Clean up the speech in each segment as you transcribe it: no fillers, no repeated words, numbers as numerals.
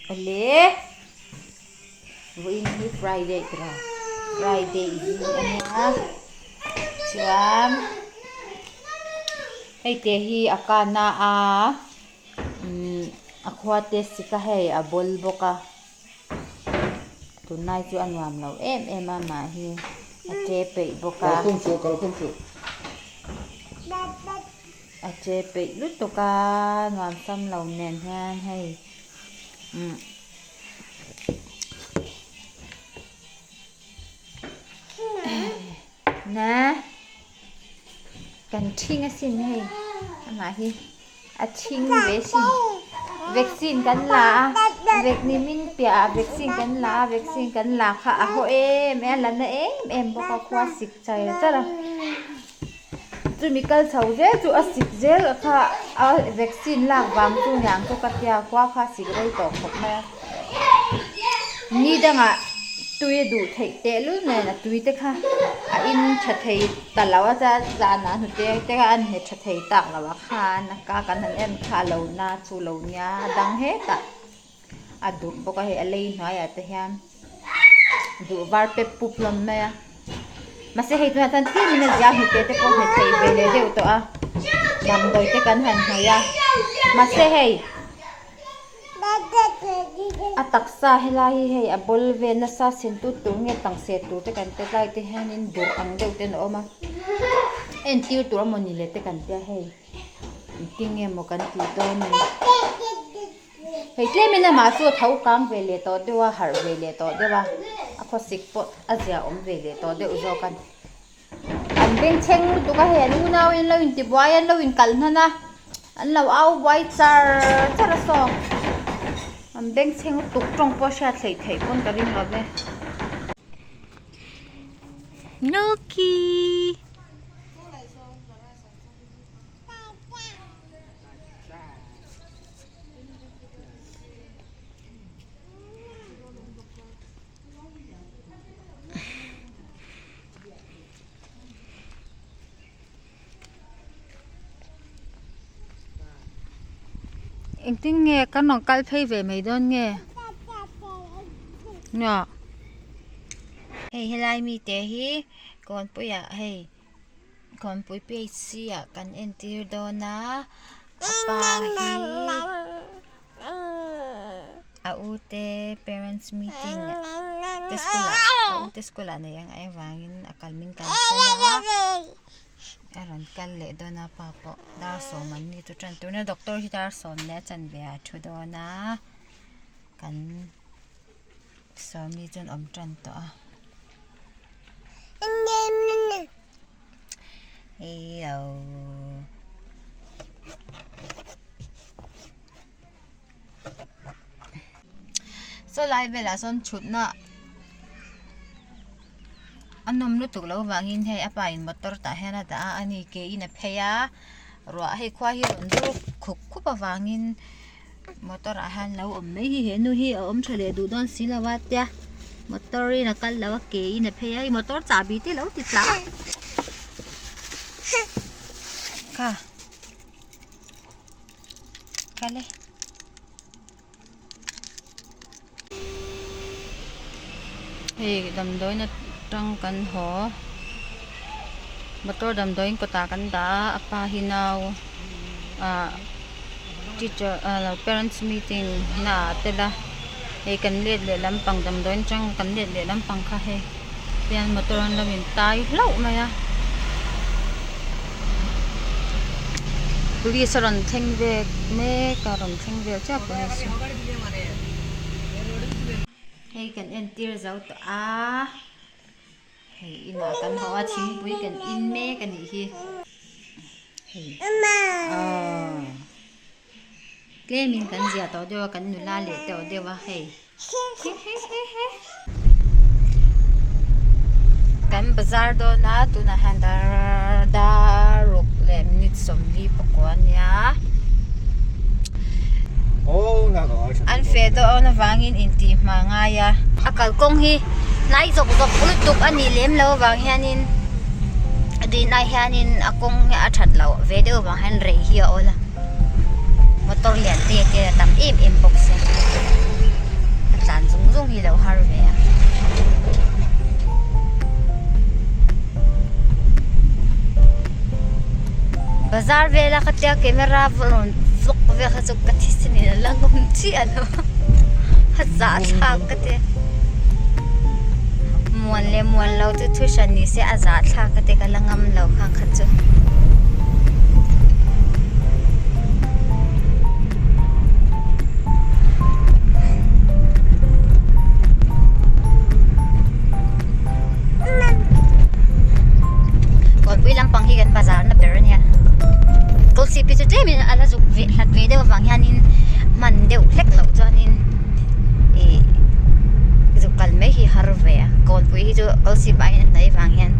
Awle vawiin hi Friday tira Friday zing a nia chuan hei te hi a kana a umm a khua te sik a hei a bawl bawk a tunlai chu a nuam lo em em a mah hi a che peih bawk a. A che peih lutuk a nuam sam lo nen hian hei umm na kan ṭhing asin hei amah hi a ṭhing ve asin vaccine kan la a vek ni min piah ah vaccine kan la a vaccine kan la kha a haw em em a la na em em bawk a khua sik char char a. Chumi kal chho zel chu a sik zel kha a vaccine lak vang chu niang chu ka tia khua kha a sik rei tawh khawp mai a ni dangah tui a duh theih tehlul nen a tui te kha a in tha thei ta lo a chuan zanah hnute te kha a inhne tha thei tak lo a khan a ka kan han en kha a lo na chu lo nia a dang hetah a duh bawk a hei a lei hnuaiah te hian duh var pep pup hlawm mai a mahse hei tunah chuan tlem in a zia hnute te pawh hne thei ve leh deuh tawh a damdawi te kan han hnawih a mahse hei a taksa helai hi hei a bawl vel nasa sen tut tur nge tang seh tur te kan tet lai te hianin durh ang deuh ten a awm a entir tur amawni le te kan tia hei engtin nge maw kan tih dawn ni. Hei tlemin amah chu a tho kang ve leh tawh deuh a, harh ve leh tawh deuh a, a khawsik pawh a zia awm ve leh tawh deuh zawk a ni. An bengchheng lutuk a hei an unau in an lo intibuai a, an lo inkal hnan a, an lo au buai char char a saw. An bengchheng lutuk tawng pawh a hriat hleih theih pawn ka ring lo ve. Milky. Engtin nge kan rawn kal phei ve mai dawn nge nia hei helai mite hi kawnpuiah hei. Kawnpui PHC ah kan entir dawn a a pa hi a u te parents meeting te school ah a u te school ah nei ang a avangin a kal min kalsan a a rawn kal leh dawn a pa pawh dar sawm an ni chu tan tuna doctor hi dar sawm leh a chanve ah a thu dawn a kan Sawmi chuan awm tan tawh a. Hello. Saw lai velah sawn thutna a nawm lutuk loh avangin hei a pa in motor tah hian a dah a ani ke in a phei a ruah hei khua hi a rawn dur khup khup avangin. Motor ah hian lo awm mai hi henu hi a awm tha leh duh dawn si lo a tia motor in a kal lo a ke in a phei a hei motor chahbi te lo ti tla a kha kal e hei damdawiin atang kan haw motor damdawiin kawtah kan dah a a pa hi nau ah teacher ah lo parents meeting naah a tel a hei kan let leh lampang damdawiin atang kan let leh lampang kha hei hian motor an lo in tai hlauh mai a police a rawn thleng vel mek a rawn thleng vel chiah police chu hei kan entir zo tawh a hei inah kan haw a thingpui kan in mek a nih hi hei aw tlemin kan ziah tawh deuh a kan nula leh tawh deuh a hei. Kan bazar dawn a tunah hian dar dar ruk leh minute sawmli pakua a nia an feh dawn avangin intih hma a ngai a a kalkawng hi hnai zawk zawk lutuk a nih lem loh avang hianin a dinah hianin a kawng hi a that loh ve deuh avang hian rei hi a awl a. Motor lian te te a tam em em bawk si. zung hi lo har ve a. Bazar vela khatia camera rawn vlog vel kha chu ka thisen in a la ngawm chiah lo a zahthlak ka ti muan leh muan lo chu thu hran ni se a zahthlak ka ti ka la ngam lo khang kha chu. Kawnpui lampang hi kan bazar na ber a nia Tulsi pi chu tlemin a la zuk ve hlat ve deuh avang hianin hman deuh hlek loh chuanin ih zuk kal mai hi har ve a Kawnpui hi chu Tulsi pah hian a hnai vang hian.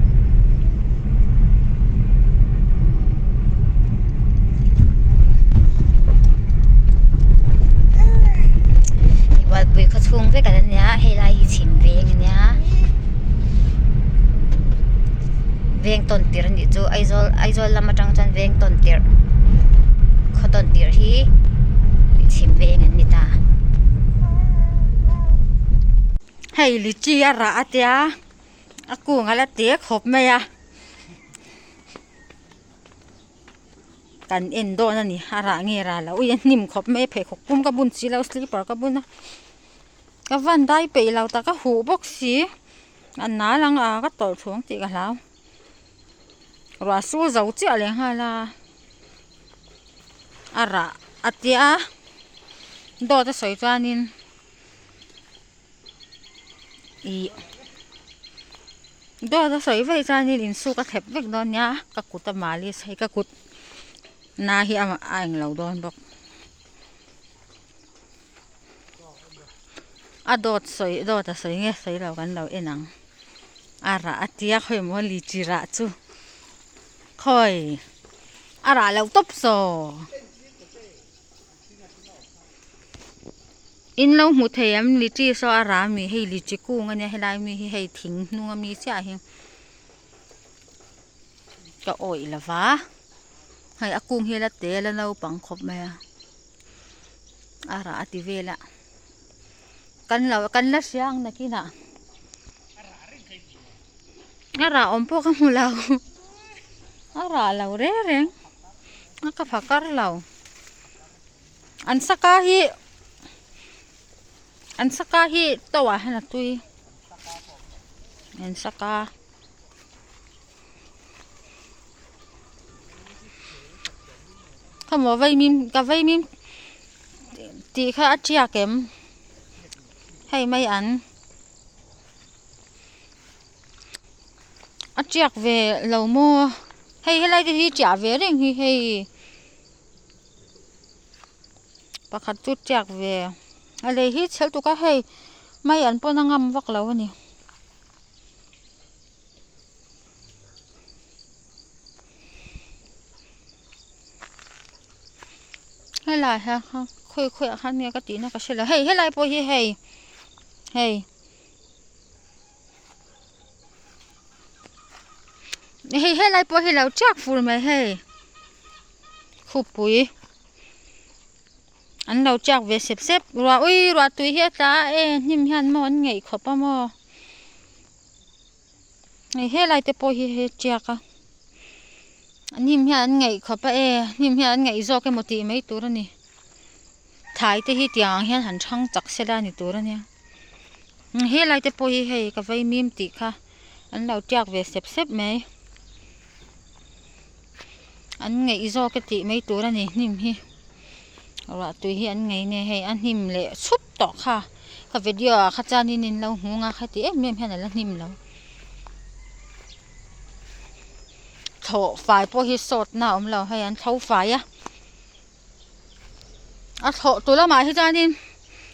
Bualpui khaw chhung vek a la nia hei lai hi chhim veng a nia veng tawn tirh a nih chu Aizawl Aizawl lam atang chuan veng tawn tirh khaw tawn tirh hi chhim veng an ni ta. Hei lichi a rah a tia a kung a la te khawp mai a. Kan en dawn a ni a rah nge rah loh ui a hnim khawp mai a pheikhawk pum ka bun si lo slipper ka bun a ka van dai peih lo tak a huh bawk si a nal ang a ka tawlh chhawng tih ka hlau ruah sur zo chiah leh nghal a a rah a tia dawt a sawi chuanin. Ih dawt a sawi vaih chuanin insuk a thlep vek dawn nia ka kut a malis hei ka kut na hi a englo dawn bawk a dawt sawi dawt a sawi nge sawi lo kan lo en ang a rah a tia khawi maw lichi rah chu khawi a rah loh tawp saw. In lo hmu thei em lichi saw a rah ami hei lichi kung ania helai mi hi hei thing hnung ami chiah hi ka awih lova hei a kung hi a la te a la naupang khawp mai a a rah a ti vel a kan lo kan la hria ang nakinah a rah awm pawh ka hmu lo a rah lo reng reng a ka phakar lo. An saka hi an saka hi to ah hian a tui an saka khamaw vaimim ka vaimim tih kha a tiak em hei mai an a tiak ve lo maw hei helai te hi tiah ve reng hi hei. Pakhat chu tiak ve a lei hi chhel tuk a hei mai an pawn a ngam vak lo a ni. Helai hian khawi khawiah khan nge ka tihna ka hre lo hei helai pawh hi hei hei. Hei helai pawh hi lo tiak fur mai hei khupui an lo tiak ve sep sep ruah ui ruah tui hi a tla a e hnim hian maw an ngeih khawp a maw hei helai te pawh hi hei tiak a hnim hian an ngeih khawp a e hnim hian an ngeih zawk emaw tih mai tur a ni thlai te hi tiang ang hian han thang chak sela ni tur a nia. Helai te pawh hi hei ka vaimim tih kha an lo tiak ve sep sep mai an ngeih zawk e tih mai tur a ni hnim hi ruah tui hi an ngei nge hei a hnim leh chhup tawh kha ka video ah kha chuanin in lo hmu nga kha ti em em hian a la hnim lo thlawh fai pawh hi sawt na a awm lo hei an thlo fai a. A thlawh tu lamah hi chuanin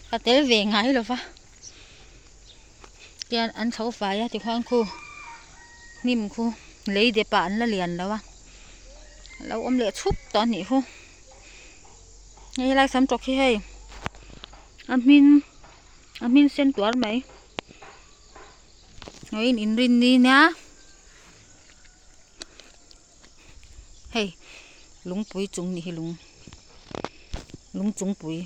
ka tel ve ngai lo va tian an chho fai a tikhuan khu hnim khu lei dep ah an la lian lo a lo awm leh chhup tawh a nih khu hei helai sam tawk hi hei a hmin a hmin sen tuar mai in inrin ni nia. Hei lungpui chung nih hi lung lung chungpui.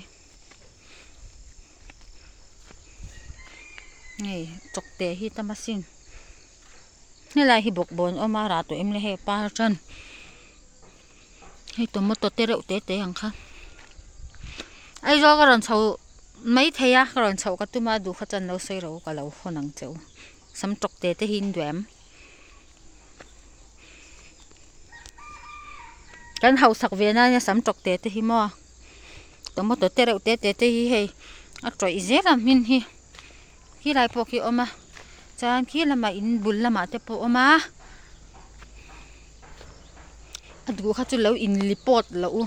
Hei chawkte hi tam asin helai hi bawkbawn a awm a rah tawh em le hei a par tan hei tomato te reuh te te ang kha Aizawl ka rawn chho maithei a ka rawn chhoh ka tum a duh kha chuan lo sawi ro ka lo hawn ang che u sam tawkte te hi in duh em. Kan hausak ve nan hian sam tawk te te hi maw tomato te reuh te te te hi hei a tawih zel a hmin hi khilai pawh khi a awm a chuan khi lamah in bul lamah te pawh a awm a a duh kha chu lo in report loh u.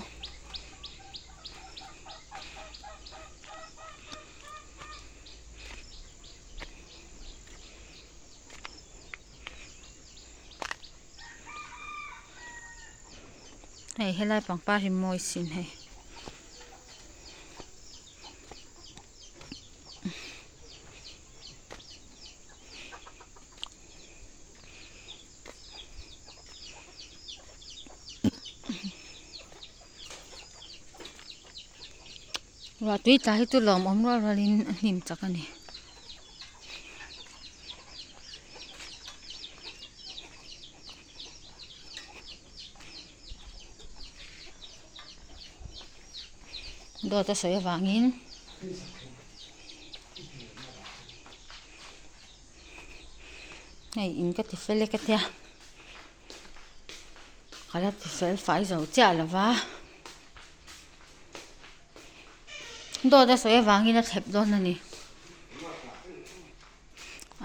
Hei helai pangpar hi mawi sin hei. Ruah tui tla hi chu lawmawm rual rualin a hnim chak a ni. Dawt a sawi avangin hei in ka ti fel e ka tia ka la ti fel fai zo chiah lo va. Dawt a sawi avangin a thlep dawn a ni.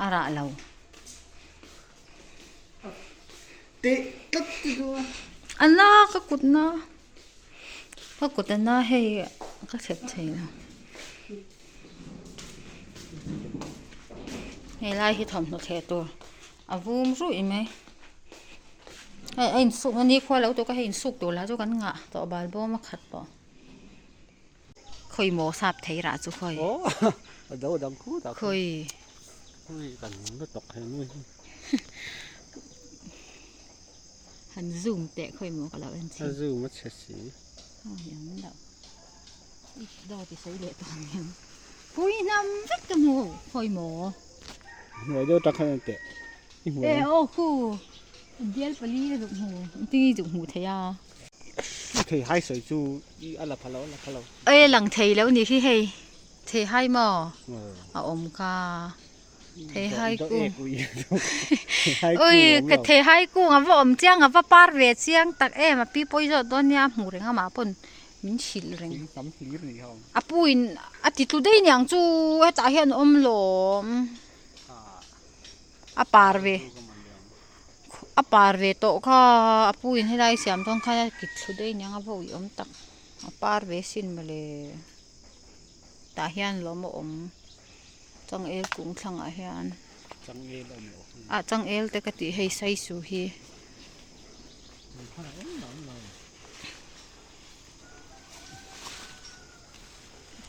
A rah lo. A na ka kut na. Ka kut a na hei ka thlep thei lo. Hei lai hi thawmhnaw thleh tur a vum ruih mai. Hei a insuk a ni khua lo tawk a hei insuk tur lah chu kan ngah tawh bal bawm a khat tawh. Khawi maw sap thei rah chu khawi. Khawi. Han zoom teh khawi maw ka lo en chhin. A zoom a chhe si. Ang lo. I dawt i sawi leh tawh ang. Pui hnam vek ka hmu khawi maw. Hnuai deuh tak khan en teh. I hmu em? E aw khu bial pali ka zuk hmu. Engtin nge i zuk hmuh theih a? I thei hai sawi chu i a la pha lo a la pha lo. E lang thei lo nih hi hei. Thei hai maw? A awm ka. Thei hai kung. Ui ka thei hai kung a va awm chiang a va par ve chiang tak em a pi pawi zawt dawn nia a hmuh reng amah pawn min hrilh reng. A pu in a ti tlu daih niang chu hetah hian a awm lawm. A par ve a par ve tawh kha a pu in helai siam dawn khan a kit thlu daih aniang a va ui awm tak a par ve sin mawle tah hian lawm a awm changel kung thlangah hian ah changel te ka tih hei saisu hi.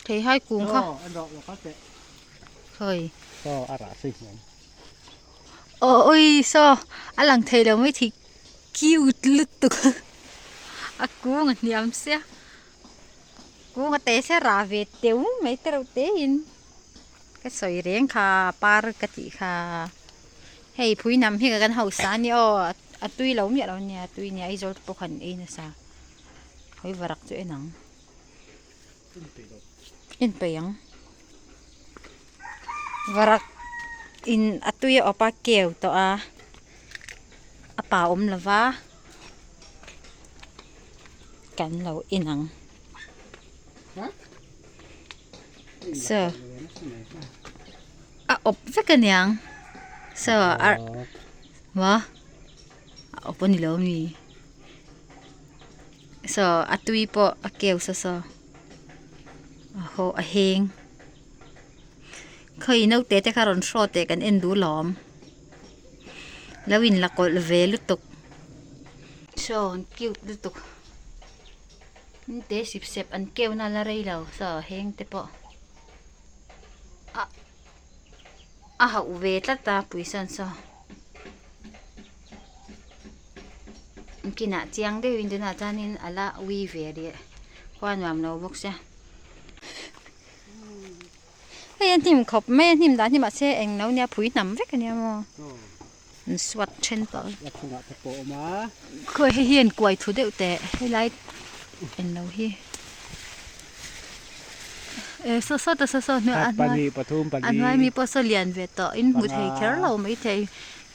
Thei hai kung kha. Khoi. Saw a rah si hian. Aw ui saw a lang thei lo mai thei cute lutuk a kung a hniam sia kung a te sia rah ve teuh mai te reuh te in ka sawi reng kha par ka tih kha hei phui nam hi kan hausa a nia aw a tui lo miah lo a nia tui nia Aizawl te pawh khan ei nasa hawi varak chu en ang. En peih ang varak in a tui a awp a keu tawh a a pa awm lo va kan lo en ang saw a awp vek a niang saw a maw a awp a ni lo ami. Saw a tui pawh a keu saw saw a haw a heng khawi naute te kha rawn hraw teh kan en duh lawm lo in la kawlh ve lutuk saw an cute lutuk te sip sep an keu na la rei lo saw heng te pawh ah a hauh ve tlat a puisan saw. Kinah chiang deuhin tunah chuanin a la ui ve rih khua nuam lo bawk sia. Hei a hnim khawp mai a hnim dah hnim ah se eng lo nia phui hnam vek ania maw an suat then tawh a chungah te pawh a awm a khawi hei hi an kuai thu deuh teh helai eng lo hi eh saw saw ta saw saw hnuai a hnuai a hnuai mi pawh saw lian ve tawh in hmu thei kher lo maithei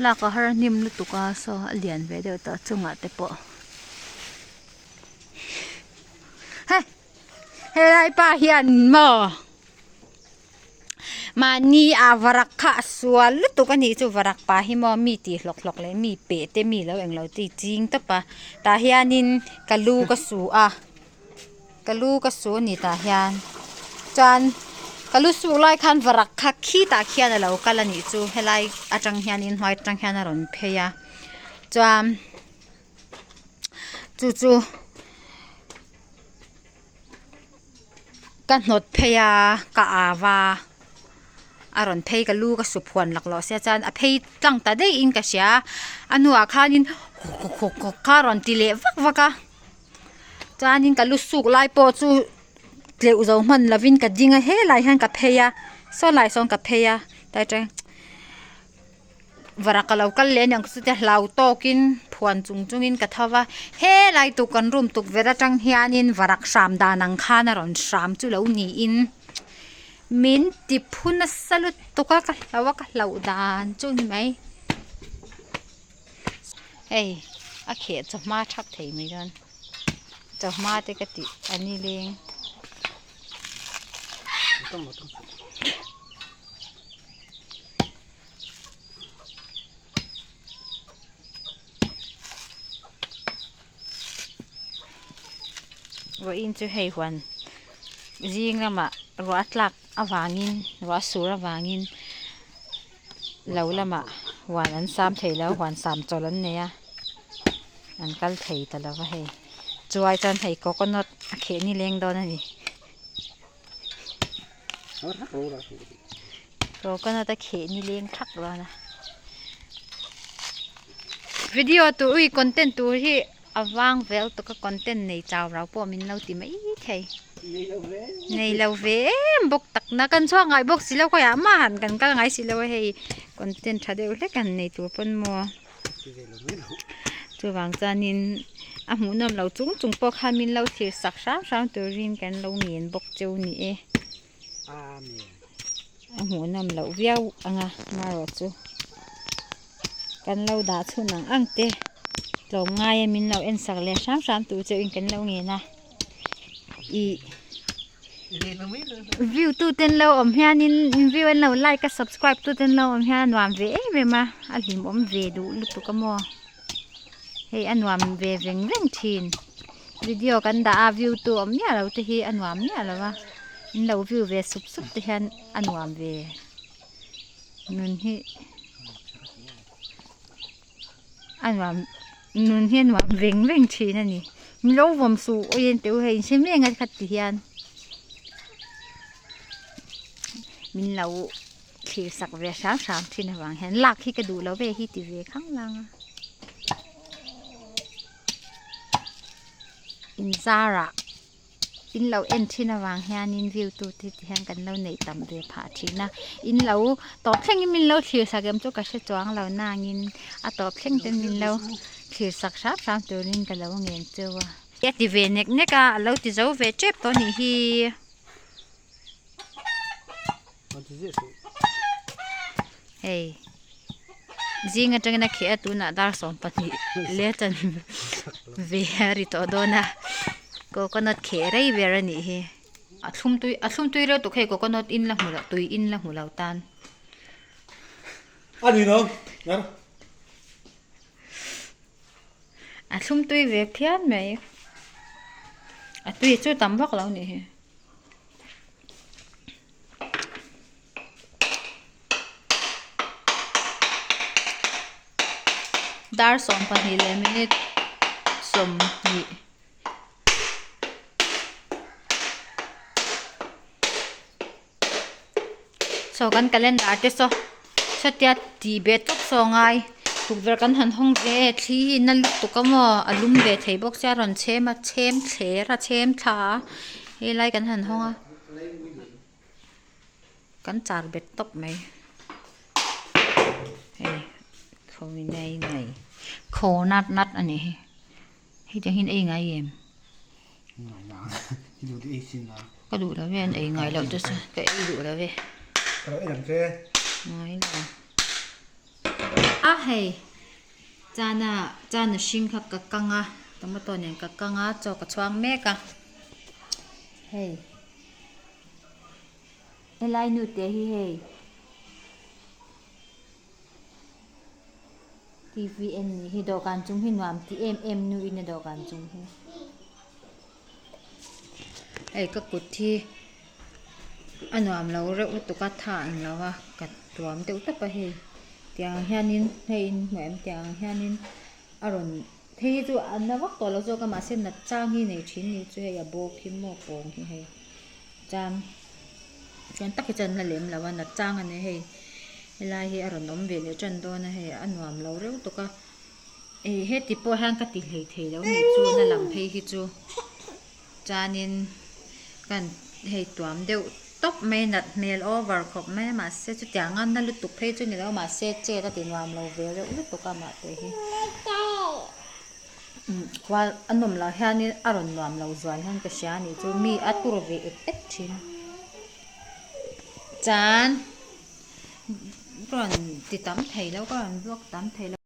lak a har hnim lutuk a saw a lian ve deuh tawh a chungah te pawh he helai pa hian maw mahni ah varak kha a sual lutuk a nih chu varak pa hi maw mi tih hlawk hlawk leh mi peh te mi lo englo te hi ching tawp a tah hianin ka lu ka su a ka lu ka su a ni tah hian chuan ka lu suk lai khan varak kha khitah khian a lo kal a nih chu helai atang hianin hnuai atang hian a rawn phei a chuan chu chu ka hnawt phei a ka au a a rawn phei ka lu ka su phuan laklawh sia chuan a phei tlang ta daih in ka hria a hnuah khanin hawk hawk hawk kha a rawn ti leh vak vak a chuanin ka lu suk lai pawh chu tleuh zo hman lovin ka ding a helai hian ka phei a saw lai sawn ka phei a ta tang Varak a lo kal leh aniang chutia hlau tawkin phuan chung chungin ka tho va helai tuk kan room tukverh atang hianin varak hram dan ang khan a rawn hram chu lo niin min ti phu nasa lutuk a ka hlau a ka hlauh dan chu ni mai hei a kheh chawhma thak thei mai dawn chawhma te ka tih a ni leng. Vawiin chu hei huan zing lamah ruah tlak avangin ruah sur avangin lo lamah huan an sam thei lo huan sam chawlh an nei a an kal thei ta lo va hei chuai chuan hei coconut a kheh ni leng dawn a ni. Coconut a kheh ni leng thak dawn a video tur ui content tur hi a vang vel tuk a content nei chau rau pawh min lo ti mai thei nei lo ve em bawk tak na kan chhuak ngai bawk si lo khawiah mah han kan kal ngai si lo a hei content tha deuh hlek han nei tur pawn maw. Chuvang chuanin a hmuhnawm lo chung chung pawh khan min lo thlir sak hram hram turin kan lo ngen bawk cheu ni e. A hmuhnawm loh viau anga marawh chu kan lo dah chhun ang ang te tlawm ngaia min lo en sak leh hram hram tur cheu in kan lo ngen a ih. View tu ten lo awm hianin view an lo like a subscribe tu ten lo awm hian a nuam ve em em a a hlimawm ve duh lutuk a maw hei a nuam ve veng veng thin video kan dah a view tu awm miah lo te hi a nuam miah lo a in lo view ve sup sup te hian a nuam ve nun hi a nuam nun hi a nuam veng veng thin a ni mi lo vawm suh awi en teh u hei inhre mai ang a kha ti hian min lo thlir sak ve hram hram thin avang hian lak hi ka duh lo ve hi ti ve khang lang a inzarah. In lo en thin avang hianin view tu te ti hian kan lo neih tam ve phah thin a in lo tawp thlengin min lo thlir sak em chu ka hre chuang lo nangin a tawp thleng ten min lo thlir sak hram hram turin ka lo ngen cheu a. A ti ve nek nek a a lo ti zo ve tep tawh a nih hi. Hei zing atangin a kheh a tunah dar 12 leh chan ve a ri tawh dawn a coconut kheh rei ber a nih hi a thlum tui a thlum tui reuh tuk hei coconut in la hmu loh tui in la hmu lo tan. A thlum tui ve phian mai a tui chu tam vak lo a nih hi. Dar 12 leh minute 20. Saw kan calendar te saw satia tih ve tawp saw ngai tukverh kan han hawng ve e thli hi na lutuk a maw a lum ve thei bawk sia a rawn chhem a chhem thler a chhem thla a helai kan han hawng a. Kan char bet tawp mai. Hei khawi nei nei khaw nat nat a nih hi. Hei tiang hian ei ngai em? Ka duh lo ve an ei ngai loh te chu ka ei duh lo ve. Ngai lo. A hei chana chana hring kha ka kang a tomato nen ka kang a chaw ka chhuang mek a hei. Helai nu te hi hei TV en ni hi dawhkan chung hi nuam ti em em nu in a dawhkan chung hi hei ka kut hi a nuam lo reuh lutuk a tha ang lo a ka tuam deuh tawp a hei tiang hianin hei in hmuh em tiang hianin a rawn phei hi chu a na vak tawh lo zawk a mahse nat chang hi nei thin ni chu hei a bawk hi maw pawng hi hei. Chuan chuan tak hi chuan la lem lo a nat chang a ni hei helai hi a rawn awm ve leh tan dawn a hei a nuam lo reuh tawk a ih heti pawh hian ka ti hlei thei lo nih chu na lam phei hi chu chuanin kan hei tuam deuh tawp mai nat hmel over khawp mai a mahse chutiang a na lutuk phei chu ni lo mahse chet a ti nuam lo ve reuh lutuk a mah te hi. Khual a nawm loh hianin a rawn nuam lo zual hian ka hria a nih chu mi a tur ve et et thin chuan ka rawn ti tam thei lo ka rawn vlog tam thei lo.